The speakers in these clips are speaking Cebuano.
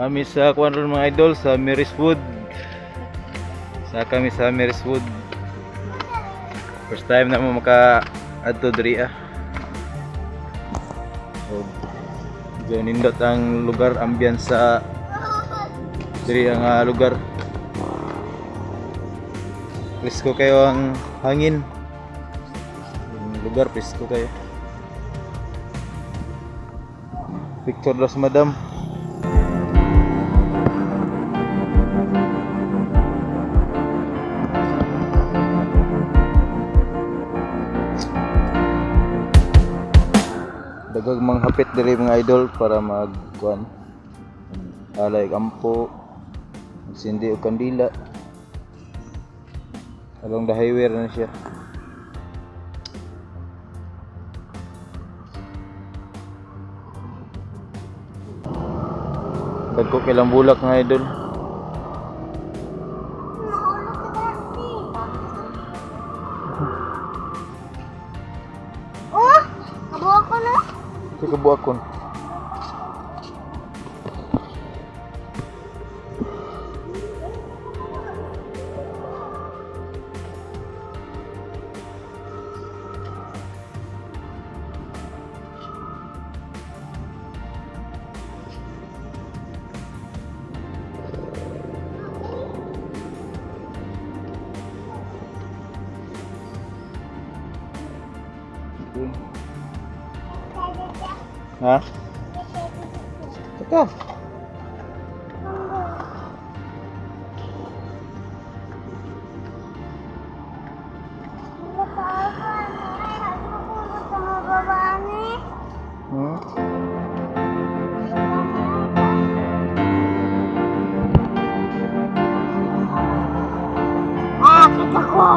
Naa mi sa kuan ron, mga idol, sa Mary's Wood. Sa kami sa Mary's Wood. First time na mo maka adto diri ah. So, medyo nindot ang lugar, ambience sa diri ang lugar. Presko kayo ang hangin. Yung lugar presko kayo. Picture daw sa madam. Daghang manghapit diri, mga idol, para mag kuan, alay ampo, magsindi og kandila. Along the highway ra na siya. Dagko kailang bulak, mga idol. Mahulog ka dati. Oh! Kabuha ko na. Sa kabuakon. Okay. Ha? Teka. Ah, kita ko.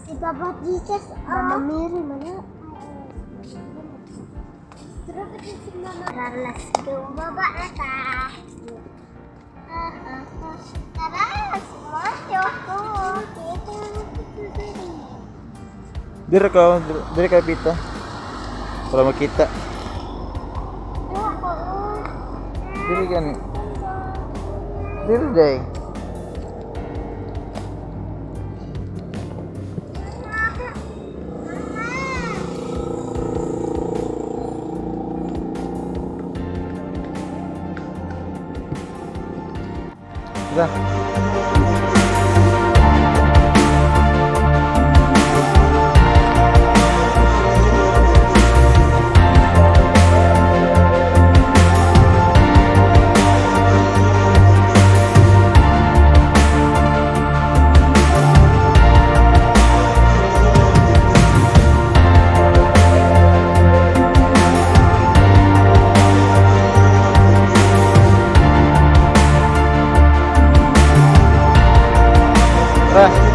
Si Papa Jesus, ah. Mama Mary, mana? Si Mama. Tara, let's go. Baba na ta. Ah, ah, ah. Tara, sumasyo ko. Dire ka, dire ka pita. Para makita. Dire gani. Dire day. Dah. Tara.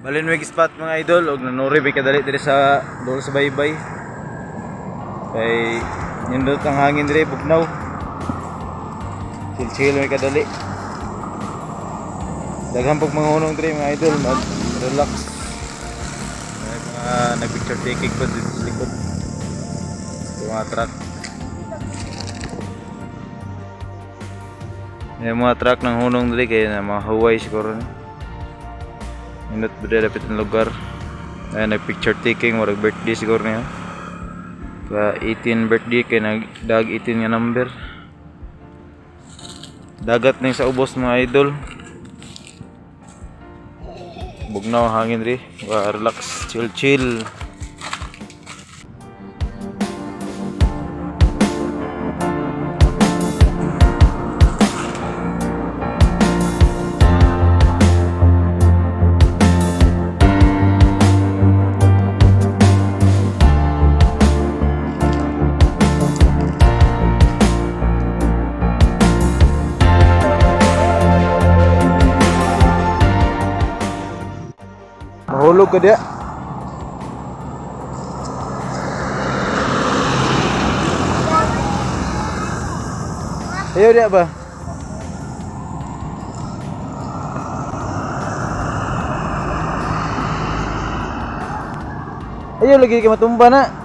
Balin mig spot, mga idol, og nanuri may kadali diri sa duol sa baybay. Kay nindot ang hangin diri, bugnaw. Chill chill may kadali. Daghan pag mga hunong diri, mga idol, mag relax. May mga nag-picture taking po dito sa likod. Yung mga truck. Yung mga truck ng hunong diri kay na mga huway siguro ni. Nindot ba diri dapat ang lugar. Ay, nag picture taking, murag birthday siguro niya. Ka 18 birthday kay nagdag 18 nga number. Dagat ning sa ubos, mga idol. Bugnaw ang hangin diri. Wa relax, chill chill. Mahulog ka diya. Ayaw diya ba? Ayaw lagi ka matumba na.